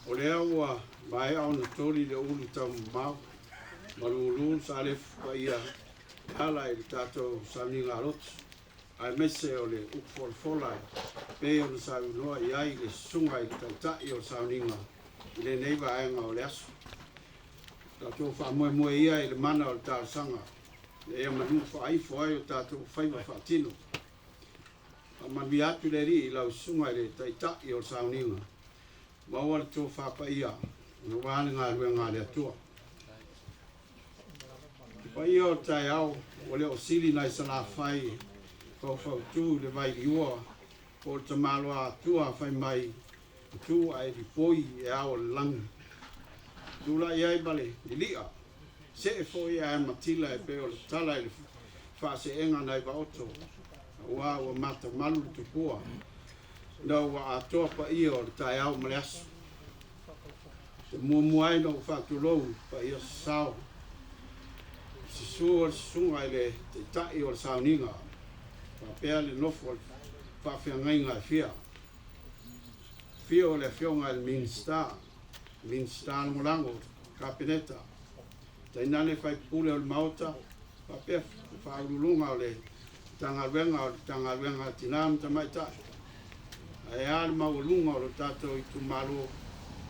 O lea ua maea ona toli le ulu taumamao ma lulu le saalefu paia e ala i le tatou sauniga lotu, aemaise o le upu folafola e pei ona saunoa i ai le susuga i le Taitai o le sauniga i lenei vaega o le aso. Tatou faamoemoe ia i le mana o le talosaga ina ia manu faaifo ai o tatou faiva faatino. Faamanuia atu le Alii i lau susuga i le Taitai o le sauniga, maua le tofa paia aua le galuega a le Atua. Le paia o le taeao ua le o sili nai Salafai faufautu i le vailiua po o le tamaloa Atua fai mai tu ae lipoi e ao o le lagi. Tulai ai ma le lilia, see foi ae matila e pei o le tala i le faaseega nai Vaoto, aua ua matamalu le tupua ina ua atoa paia o le taeao ma le aso. Te muamua ai na ou faatulou paia sasao, susu o le susuga i le Taitai o le sauniga, faapea le nofo a le faafeagaiga e fia. Afio o le Afioga i le Minisita, Minisita Lagolago, Kapeneta, tainane faipule o le Maota, faapea faauluuluga o le Matagaluega a Tina ma Tamaitai, ae a le maualuga o le tatou itumalo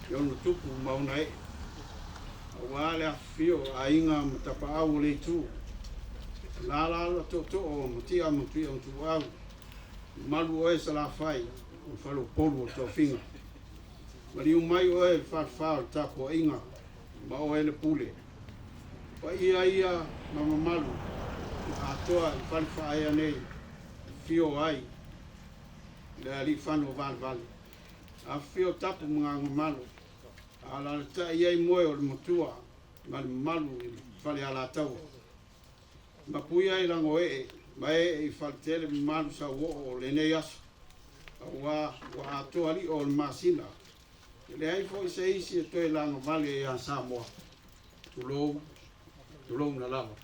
i ona tupu ma ona ee, aua le afifio o aiga ma tapaau o le itu, alaala tootoo o Matia ma Tuiaotuau, malu oe Salafai o le faleupolu o tofiga. Maliu mai oe le falefa o le tapuaiga ma oe le pule. Paia ia ma mamalu na atoa i fale faaea nei, afio ai le alii fano o Valevale. Afifio tapu ma gagomalo, alaalatai ai moe o le matua ma le mamalu i le fale Alataua. Mapuia ai lagoee ma ee i faletele mamalu sauoo o lenei aso, aua ua atoa lio o le masina. E leai foi se isi e toe lagovale ia Samoa. Tulou, tulou na lava.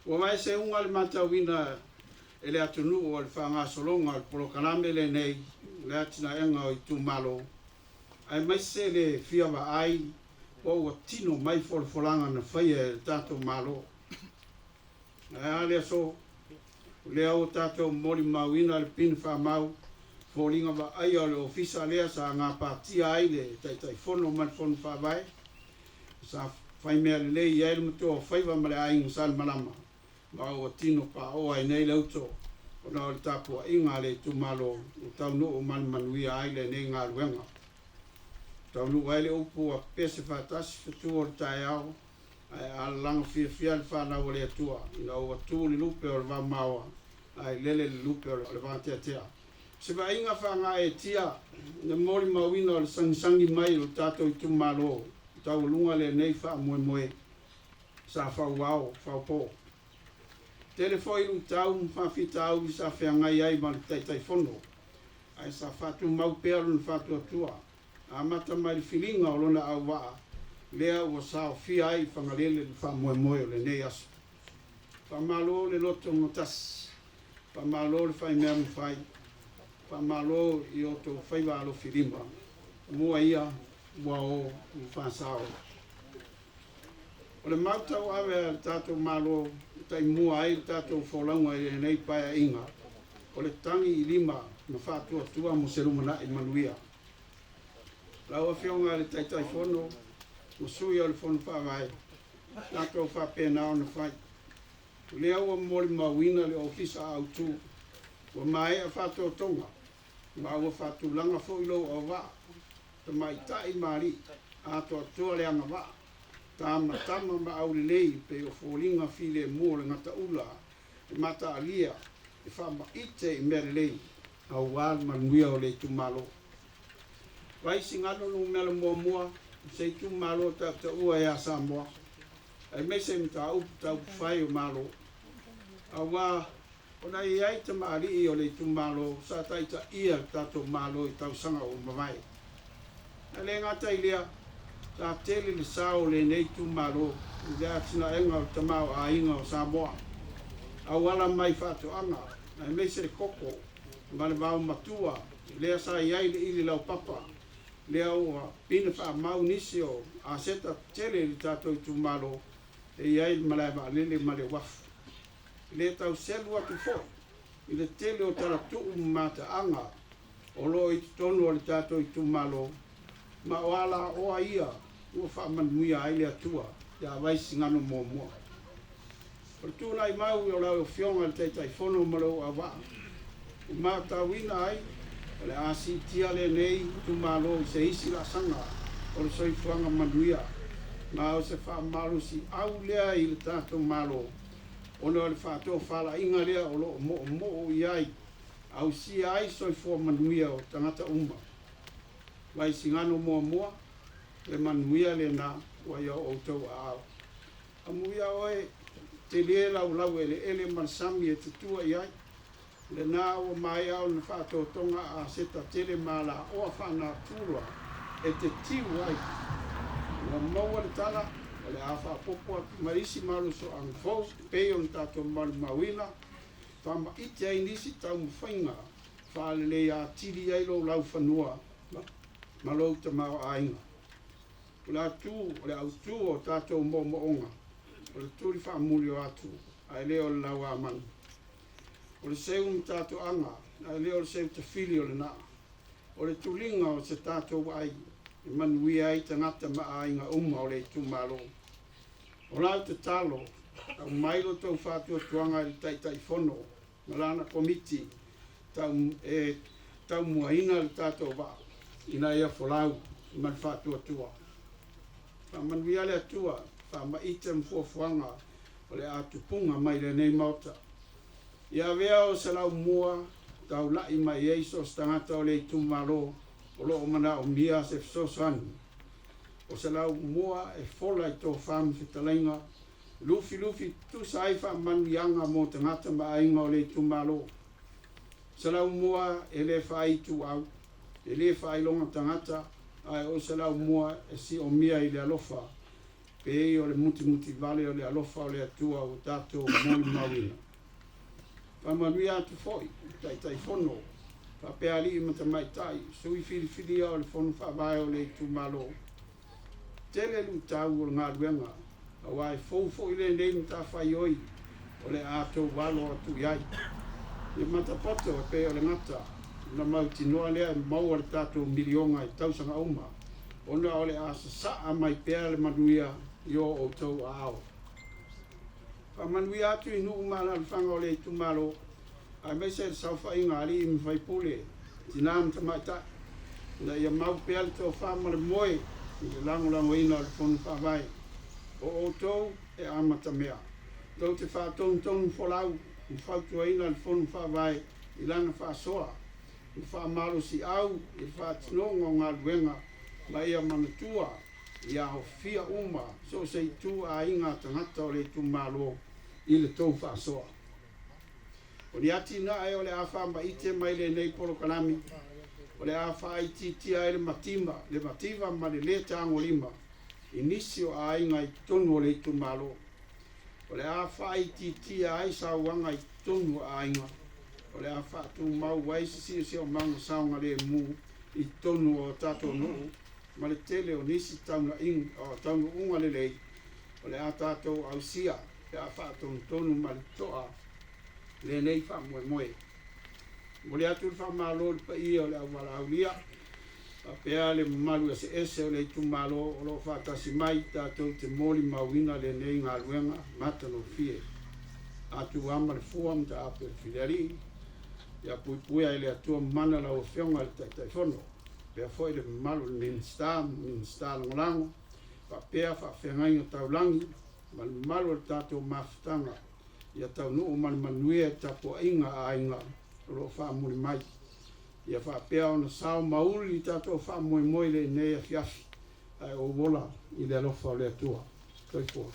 Ua vaeseuga le matauina e le atunuu o le faagasologa o le polokalame lenei le atinaega o itumalo, aemaise le fia vaai po ua tino mai folafolaga na faia e le tatou Malo. Ae a le aso, o lea ua tatou molimauina le pine faamau foliga vaaia o le ofisa lea sa gapatia ai le Taitaifono ma le Fono Faavae, sa faimea lelei ai le matua o faiva ma le aiga Salemalama, ma ua tino paoa ai nei le uto ona o le tapuaiga a le itumalo ua taunuu ma le manuia ai lenei galuega. Taunuu ai le upu a pese faatasi fetu o le taeao, ae alalaga fiafia le fanau o le Atua ina ua tu le lupe o le vaumaoa ae lele le lupe o le vateatea. Se vaaiga faagaeetia le molimauina o le sagisagi mai o le tatou itumalo taualuga lenei faamoemoe sa fauao faupo. Tele foi luitau ma faafitauli sa feagai ai ma le Taitaifono, ae sa faatumau pea lona faatuatua, amata mai le filiga o lona auvaa lea ua saofia ai i Fagalele le faamoemoe o lenei aso. Faamalo le loto gatasi, faamalo le faimea mafai, faamalo i o outou faiva alofilima, mua ia ua o ua faasao. O le mau tauave a le tatou Malo e taimua ai le tatou folauga i lenei paeaiga, o le tagi i lima ma faatuatua mo se lumanai manuia. Lau Afioga i le Taitaifono ma sui o le Fono Faavae, tatou faapena ona fai. O lea ua molimauina le ofisa autu, ua maea faatotoga ma ua faatulaga foi lou auvaa, tamaitai ma alii, atoatoa le agavaa, tamatama ma aulelei pei o foliga filemu o le gataula e mataalia e faamaite i mea lelei aua le manuia o le itumalo. Vaisigano Nu.1 se itumalo tautaua ia Samoa, aemaise mataupu taupufai o Malo, aua ona e i ai tamalii o le itumalo sa taitaia le tatou Malo i tausaga ua mavae. Ae le gata i lea, sa tele le sao o lenei itumalo i le atinaega o le tamaoaiga o Samoa, auala mai faatoaga, aemaise le koko ma le vaomatua lea sa i ai le ili laupapa Lea ua pine faamau nisi o aseta tetele i le tatou itumalo e i ai le malae vaalele ma le uafu. E le tau selu atu foi i le tele o talatuu ma mataaga o lo o i totonu o le tatou itumalo, ma o alaoa ia ua faamanuia ai le Atua ia Vaisigano muamua. O le tulai mau o lau Afioga i le Taitaifono ma lou auvaa, ua matauina ai o le a siitia lenei itumalo i se isi laasaga o le soifuaga manuia, ma o se faamalosiau lea i le tatou Malo ona o le faatofalaiga lea o lo o moomoo i ai, ausia ai soifua manuia o tagata uma. Vaisigano muamua, le manuia lena ua i o outou aao. Amuia oe, tele lau laueleele ma le sami e te tua i ai. Lena ua maea ona faatotoga aseta tele ma alaoa faanatura e te tiu ai. Ua maua le tala, o le a faaopoopo atu ma isi malosiaga fou pei ona tatou malimauina, faamaite ai nisi taumafaiga faalelei atili ai lou laufanua ma lou tamaoaiga. O le atu o le autu o tatou moomooga, o le tuli faamuli o atu, ae le o le lauamanu. O le seu ma tatoaga, ae le o le seu tafili o le naa. O le tuliga o se tatou ai, e manuia ai tagata ma aiga uma o le itumalo. O lau tatalo, aumai lo outou faatuatuaga i le Taitaifono ma lana Komiti e taumuaina le tatou vaa ina ia folau ma le faatuatua. Faamanuia le Atua, faamaite ma fuafuaga o le a tupuga mai lenei Maota. Ia avea o se laumua taulai mai ai so o se tagata o le itumalo o lo o manaomia se fesoasoani. O se laumua e fola i tofa ma fetalaiga, lufilufi tutusa ai faamanuiaga mo tagata ma aiga o le itumalo. O se laumua e le faaituau, e le faailoga tagata, ae o se laumua e siomia i le alofa, pei o le mutimutivale o le alofa o le Atua ua tatou molimauina. Faamanuia atu foi i Taitaifono, faapea alii ma tamaitai, sui filifilia o le Fono Faavae o le itumalo. Tele luitau o le galuega, aua e fou foi lenei matafaioi o le a tou alo atu i ai. Ia matapoto e pei o le gata ona mautinoa lea e maua le tatou miliona i tausaga uma, ona o le a sasaa mai pea le manuia i o outou aao. Faamanuia atu i nuu ma alaalafaga o le itumalo, aemaise le saofaiga a alii ma faipule, tinā ma tamaitai, ina ia mau pea le tofa ma le moe i le lagolagoina o le Fono Faavae. O outou e amatamea, tou te faatonutonu folau ma fautuaina le Fono Faavae i lana faasoa ma faamalosiau i le faatinoga o galuega ma ia manatua ia aofia uma so o se itu aiga tagata o le itumalo i le tou faasoa. O ni atinae o le a faamaite mai lenei polokalame, o le a faaitiitia ai le mativa, le mativa ma le lē tagolima i nisi o aiga i totonu o le itumalo. O le a faaitiitia ai sauaga i totonu o aiga. O le a faatumau ai se siosiomaga saogalemu i totonu o tatou nuu ma le tele o nisi taunuuga lelei o le a tatou ausia pe a faatonutonu ma le totoa lenei faamoemoe. Momoli atu le faamalo i le paia o le auwalaaulia, faapea le mamalu eseese o le itumalo o lo o faatasi mai tatou te molimauina lenei galuega matagofie. Atua ma le fua ma taape o le filialii, ia puipuia e le Atua mana lau Afioga i le Taitaifono, faapea foi le mamalu o le Minisita ma Minisita Lagolago, faapea faafeagaiga taulagi ma le mamalu o le tatou mafutaga. Ia taunuu ma le manuia i tapuaiga a aiga o lo o faamuli mai. Ia faapea ona sao ma uli tatou faamoemoe i lenei afiafi, ae ou ola i le alofa o le Atua. Soifua.